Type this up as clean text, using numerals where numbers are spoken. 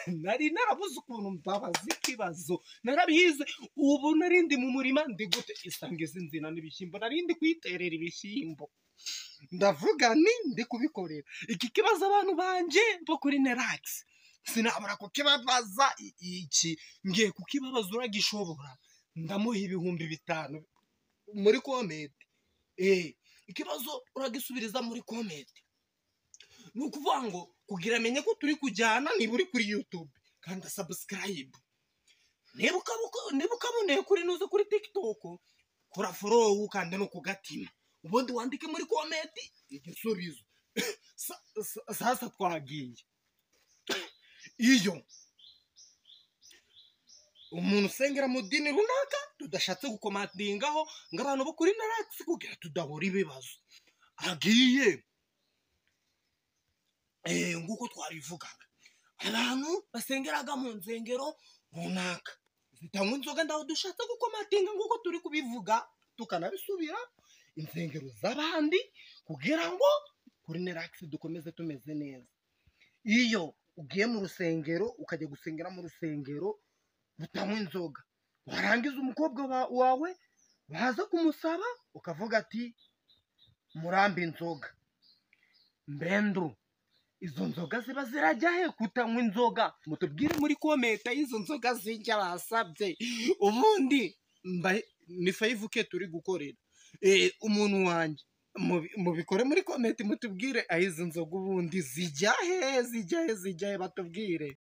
Nari narabuze ukuntu mbabaza ikibazo, narabihize. Ubu narindi mu murima ndi gute isanga izi nzina n'ibishyimbo, narindi kuyiterera ibishyimbo, ndavuga ni ndi kubikorera iki kibazo. Abantu banjye bo kuri Nerax sinabura kukibabaza. Iki ngiye kukibabaza, uragishobora ndamuha 5000 muri comment. Ikibazo uragisubiriza muri comment. Ni ukuvuga ngo kugira amenye ko turi kujyana, niba uri kuri YouTube kanda subscribe, niba ukaboneye kuri nuza kuri TikTok kora follow, kandi no kugatima, ubundi wandike muri comment igisubizo. Sasa twagiye. Iyo umuntu usengera mu dini runaka tudashatse gukomatingaho ngo abantu bo kuri Nerax kugira tudahura ibibazo, agiye nguko twabivugaga, abantu basengeraga mu nsengero runaka zitanywa inzoga, ndaho dushatse gukomatinga nguko turi kubivuga tukanabisubira insengero z'abandi kugira ngo kuri Nerax dukomeze tumeze neza. Iyo ugiye mu rusengero, ukajya gusengera mu rusengero rutanywa inzoga, warangiza umukobwa wawe waza kumusaba ukavuga ati murambi inzoga, mbendu izo nzoga ziba zirajya he kutanywa inzoga? Mutubwire muri comment izo nzoga zijya basabye. Ubundi ni 5K turi gukorera umuntu wanjye, mubikore muri comment mutubwire aho izo nzoga ubundi zijya he, zijya he, zijya he, batubwire.